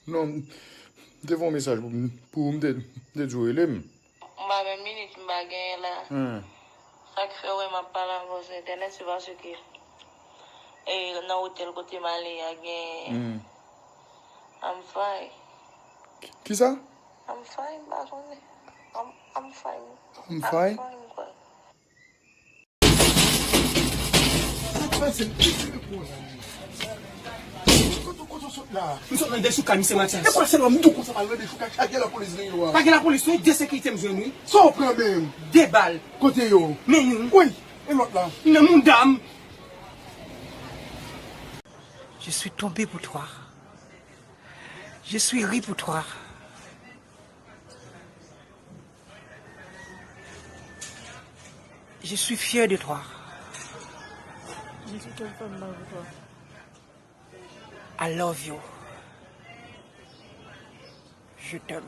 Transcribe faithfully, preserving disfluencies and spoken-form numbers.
Non, m te fè yon mesaj pou, pou ou, m te, m te di w rele m. M pa menm minit m pa genyen la. Hmm. Sa k fè w wè m ap pale avè w sou entènèt, se paske e, nan otèl kote m ale a gen Hmm. I'm fine. Kisa? I'm fine, m pa konnen. I'm, I'm fine. I'm I'm fine? Fine, m kwè. Sa k pase? Ki ti repo la menm? Kote, kote w sot la? M sot nan dechouka, misye Matyas. E kwa sèlman m tou konsa pa nan dechouka, a gen lapolis nan yo a. Pa gen lapolis, non, de sekirite m jwenn, wi. Sa w pran menm? De bal. Kote yo? Men youn. Wi, e lòt la? Nan mouda m. Je suis tombé pour toi. Je suis ri pour toi. Je suis fier de toi. Je suis tellement fière de toi. I love you. Je t'aime.